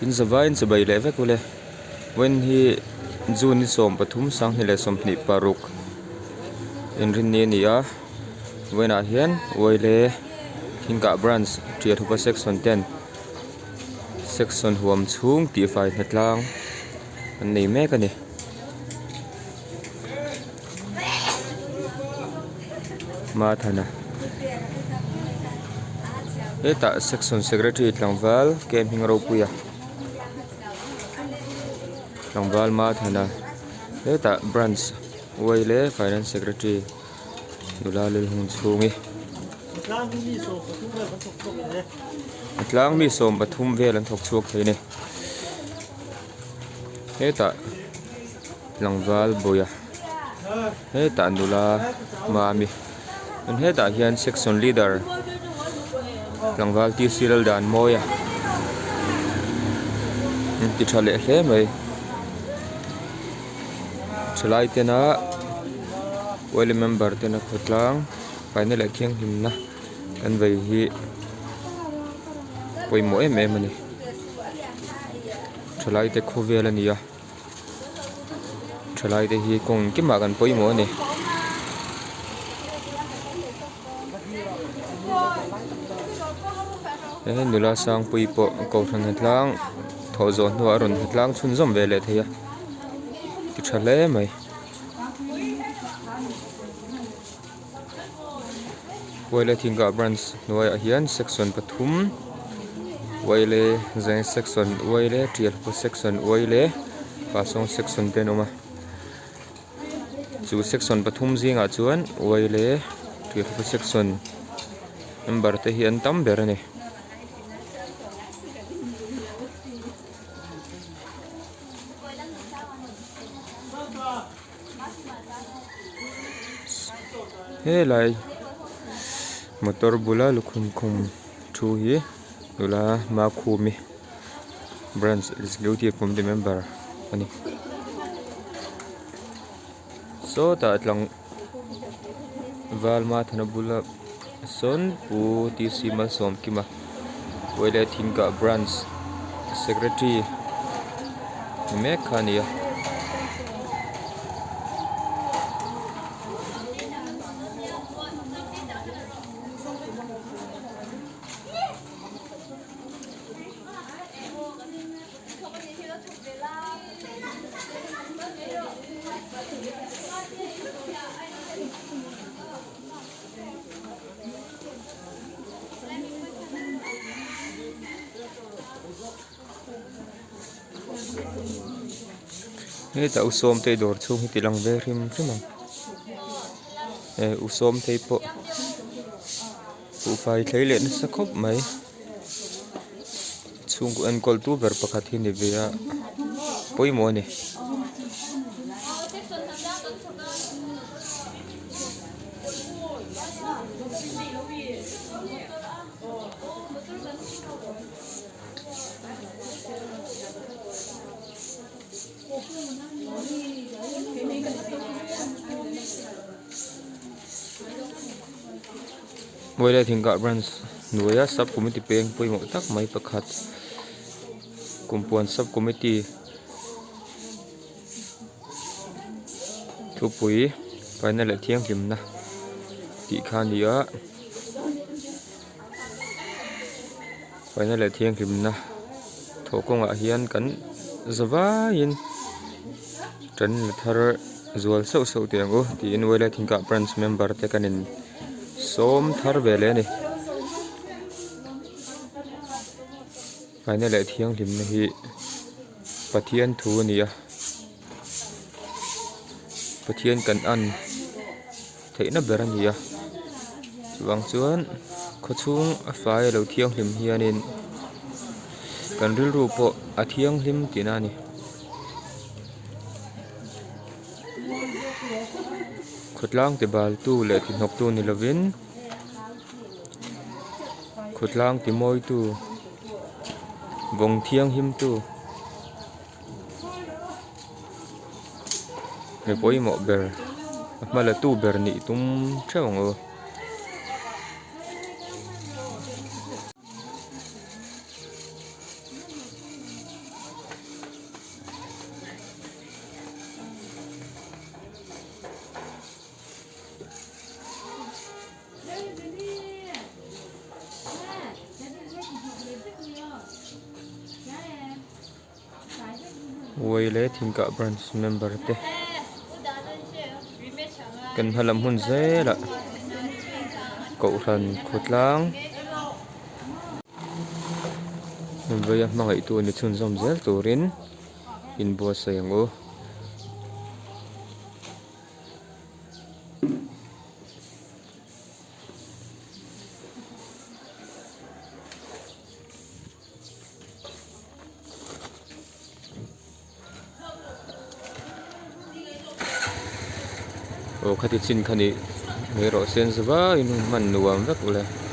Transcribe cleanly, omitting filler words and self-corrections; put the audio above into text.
In zavaiin chibai leh vek ule. Vawiin hi June ni 13 2026 inrinni a ni a. Vawiinah hian Uaile Thingkah Branch Tiathupa Section ten Section huam chhung tihfai hnatlang an nei mek a ni. Mathana hetah section secretary tlangval K hming ropuia tlangval Mathana hetah branch y leh finance secretary nula Lalhung chhungi a tlang mi 13 vel an thawk chhuak thei a ni hetah. Tlangval bawih a hetah nula mami chuan hetah hian section leader tlangval t c Laldanmawia an ti tha leh hle mai thalai tena yla member tena khawtlang faina leh thianghlimna kan vei hi pawimawh em em a ni thalai te khawvel a ni a. Thalai te hi kawng engkimah kan pawimawh a ni. He nula sangpui pawh kohhran hnatlang thawh zawh hnuah a rawn hnatlang chhunzawm ve leh thei a ti tha hle mai. Uaile Thingkah Branch hnuaiah hian section pathum Uaile Zeng section Uaile Tialhaw section Uaile Pasawng section te an awm a chu section pathum zingah chuan Uaile Tialhaw section member te hi an tam ber a ni. Helai motor bula lukhum khum thu hi nula Makhumi branch executive committee member a ni sawtah tlangval Mathana bula sawn pu T C Malsawmkima Vawileh Thingkah branch secretary ni mek kha a ni a. Hetah u sawmtei dawr chhung hi ti lang ve hrim hrim ang eh u sawmtei pawh buhfai thlei leh nasa khawp mai chhungkaw enkawl tu ber pakhat hi a ni ve a pawimawh a ni. Vawileh Thingkah Branch hnuaia Sub Committee peng pawimawh tak mai pakhat Kumpuan Sub Committee Thupui faina leh thianghlimna tih kha a ni a faina leh thianghlimna thawh kawngah hian kan za vaiin tan la thar zual sauh sauh teh ang u tiin Uailai Thingkah branch member te kan in sawm thar ve leh a ni. Faina leh thianghlimna hi Pathian thu a ni a, Pathian kan an theihna ber a ni a, chuvang chuan khawchhung a fai a lo thianghlim hianin kan rilru pawh a thianghlim tihna a ni. Khawtlang ti baltu leh ti hnawktu ni lovin. Khawtlang ti mawitu vawng thianghlimtu mi pawimawh ber a hma la tu ber nih tum theuh ang u. Uai leh Thingkah branch member te kan hma lam hun zelah kohhran khawtlang vaia hmangaihtu ni chhunzawm zel turin inbuatsaih ang u. Aw khati chin kha nih mai rawh se an za vaiin hun hman nuam vek ule.